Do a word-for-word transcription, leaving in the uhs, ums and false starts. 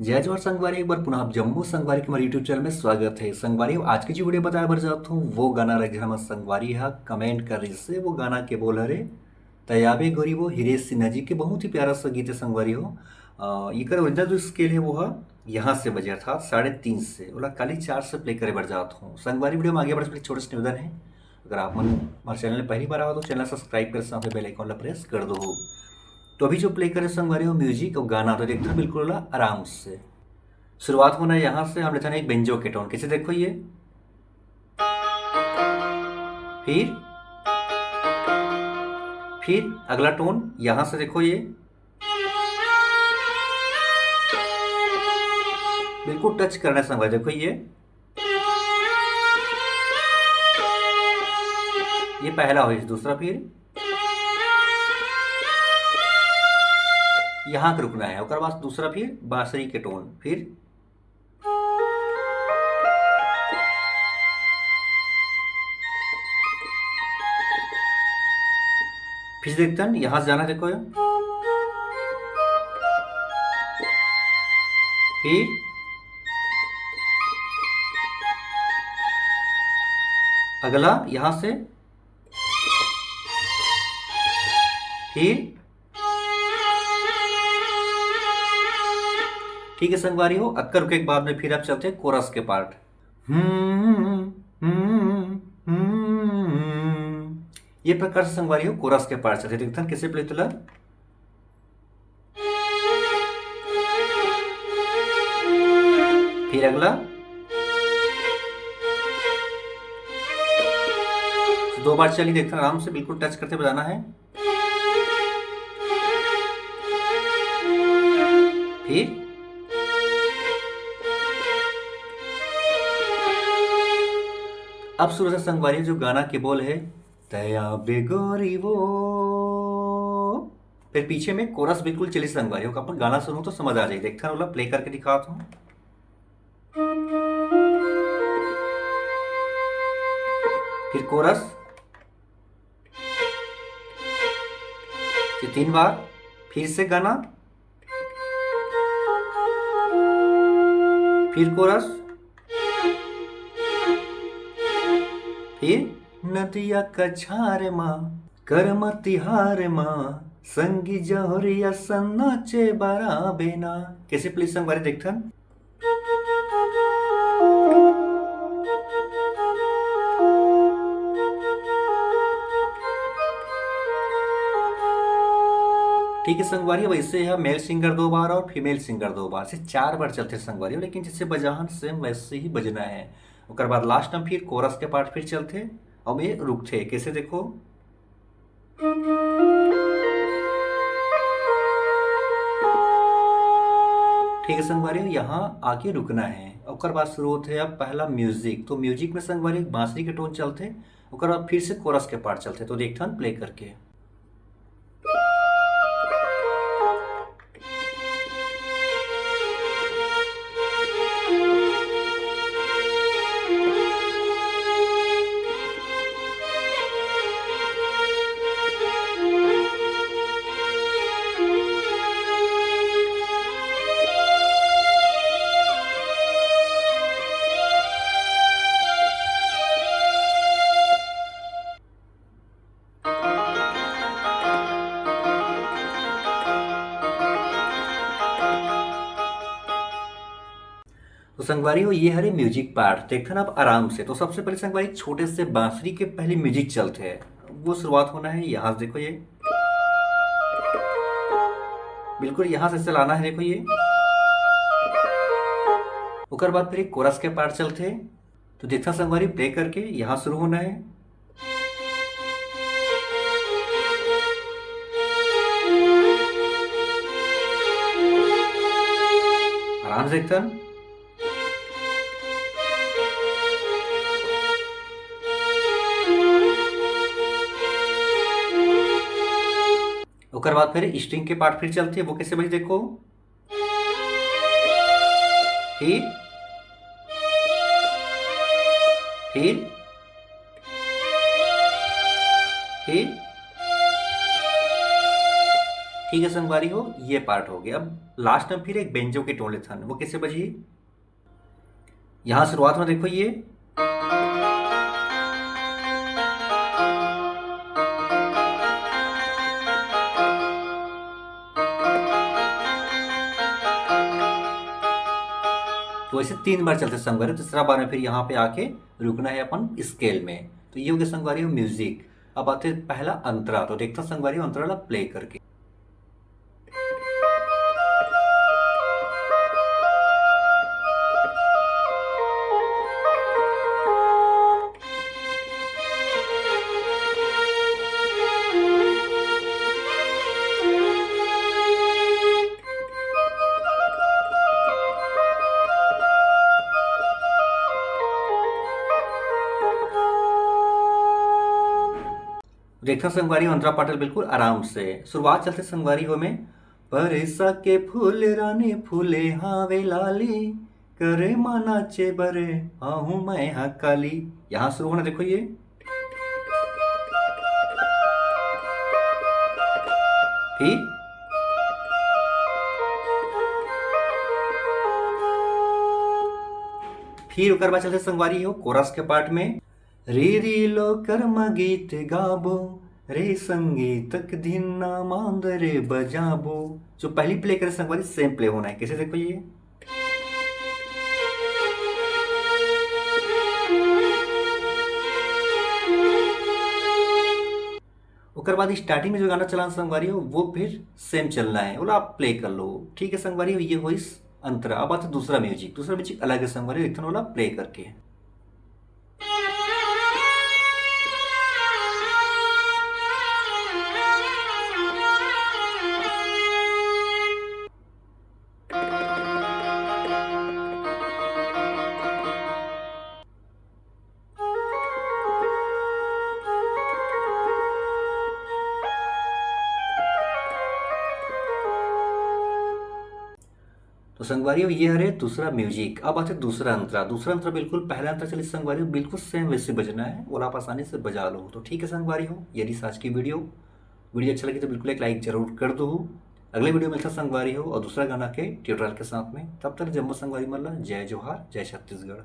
जय जोहार संगवारी, एक बार पुनः आप जम्मो संगवारी के हमारे YouTube चैनल में स्वागत है। संगवारी, आज की जो वीडियो बताए बर जात हूँ, वो गाना रख, हमर संगवारी हा कमेंट कर रही से, वो गाना के बोल हरे तयाबे गोरी वो, हिरेश सिन्हा जी के बहुत ही प्यारा सा गीत है संगवारी हो। अ, एकर ओरिजिनल जो स्केल है वो है यहाँ से बजे, अर्थात साढ़े तीन से, ओला खाली चार से प्ले करे बर जात हूँ। संगवारी, वीडियो में आगे बढ़े से पहले छोटे से निवेदन है, अगर आप मन हमारे चैनल में पहली बार आओ तो चैनल सब्सक्राइब कर, साथ में बेल आइकन ला प्रेस कर दो। तो अभी जो प्ले करे संगवारी हो म्यूजिक और गाना, तो देखते हैं बिल्कुल ओला आराम से। शुरुआत होना है यहाँ से, हम लेते हैं एक बेंजो के टोन। कैसे देखो ये, फिर फिर अगला टोन यहाँ से देखो, ये बिल्कुल टच करने से भाई, देखो ये, ये पहला हो, दूसरा फिर यहाँ के रुकना है, ओकर बाद दूसरा फिर बांसुरी के टोन, फिर फिर देखते हैं, यहाँ से जाना, देखो ये। फिर अगला यहाँ से, फिर ठीक है संगवारी हो, अक्कर रुके के बाद में फिर आप चलते हैं कोरस के पार्ट। हम्म, हम्म, हम्म। ये प्रकार से संगवारी हो कोरस के पार्ट चलते, देखते हैं कैसे प्ले तुला। फिर अगला, दो बार चली, देखते हैं, आराम से बिल्कुल टच करते बजाना है। फिर अब शुरू से संगवारी जो गाना के बोल है, तयाबे गोरी वो, फिर पीछे में कोरस बिल्कुल चली संगवारी हो, अपन गाना सुनो तो समझ आ जाए। देखते हैं, प्ले करके दिखाता हूँ। फिर कोरस, ये तीन बार, फिर से गाना, फिर कोरस, फिर नदिया कछार मा, करम तिहार मा, संगी जहुरिया सन नाचे बराबेना। कैसे प्लीज संगवारी देखथन? ठीक है संगवारी, वैसे है मेल सिंगर दो बार और फीमेल सिंगर दो बार, से चार बार चलते संगवारी, लेकिन जैसे बजाहन सेम वैसे ही बजना है। ओकर बाद लास्ट में फिर कोरस के पार्ट फिर चलते और ये रुकते, कैसे देखो। ठीक है संगवारी, यहाँ आके रुकना है। ओकर बाद शुरू होते है अब पहला म्यूजिक। तो म्यूजिक में संगवारी बांसुरी के टोन चलते, ओकर बाद फिर से कोरस के पार्ट चलते। तो देखथन प्ले करके। तो संगवारी हो, ये हरे म्यूजिक पार्ट। देखथन आप आराम से। तो सबसे पहले संगवारी छोटे से बांसुरी के पहले म्यूजिक चलते हैं, वो शुरुआत होना है यहाँ से। देखो ये बिल्कुल यहाँ से चलाना है, देखो ये। ओकर बाद फिर एक कोरस के पार्ट चलते हैं। तो देखथन संगवारी प्ले करके, यहाँ शुरू होना है। आराम से देखथन। ओकर बाद फिर स्ट्रिंग के पार्ट फिर चलते, वो कैसे भाई देखो। फिर, फिर, फिर। ठीक है संगवारी हो, ये पार्ट हो गया। अब लास्ट में फिर एक बेंजो के टोन लेथन, वो कैसे बजी? यहाँ शुरुआत में देखो ये, तो ऐसे तीन बार चलते संगवारी। तीसरा बार में फिर यहाँ पे आके रुकना है अपन स्केल में। तो ये हो गया संगवारी हो म्यूजिक। अब आते पहला अंतरा, तो देखता संगवारी हो अंतरा ला प्ले करके। देखा संगवारी हो अंतरा पाटल बिल्कुल आराम से। शुरुआत चलते संगवारी हो में, परेसा के फूल रानी फूले हावे लाली, करे मा नाचे बरे आहू मैं हा काली। यहाँ शुरू होना देखो ये, फिर फिर ओकर बाद चलते संगवारी हो कोरस के पार्ट में, रे रे लो कर्मा गीत गाबो, रे संगीतक धिन्ना मांदरे बजाबो। जो पहली प्ले करे संगवारी सेम प्ले होना है। कैसे देखो ये, ओकर बाद स्टार्टिंग में जो गाना चलान संगवारी हो वो फिर सेम चलना है, बोला आप प्ले कर लो। ठीक है संगवारी हो, ये होइस अंतरा। अब आते दूसरा म्यूजिक, दूसरा म्यूजिक अलग है संगवारी हो, इथन वाला प्ले करके। तो संगवारी हो, ये हरे दूसरा म्यूजिक। अब आते दूसरा अंतरा। दूसरा अंतरा बिल्कुल पहला अंतरा चलिस संगवारी हो, बिल्कुल सेम वैसे बजना है और आप आसानी से बजा लो। तो ठीक है संगवारी हो, यदि आज की वीडियो वीडियो अच्छा लगे तो बिल्कुल एक लाइक जरूर कर दो। अगले वीडियो में मिलता संगवारी हो और दूसरा गाना के ट्यूटोरियल के साथ में। तब तक जम्मो संगवारी मन ला जय जोहार, जय छत्तीसगढ़।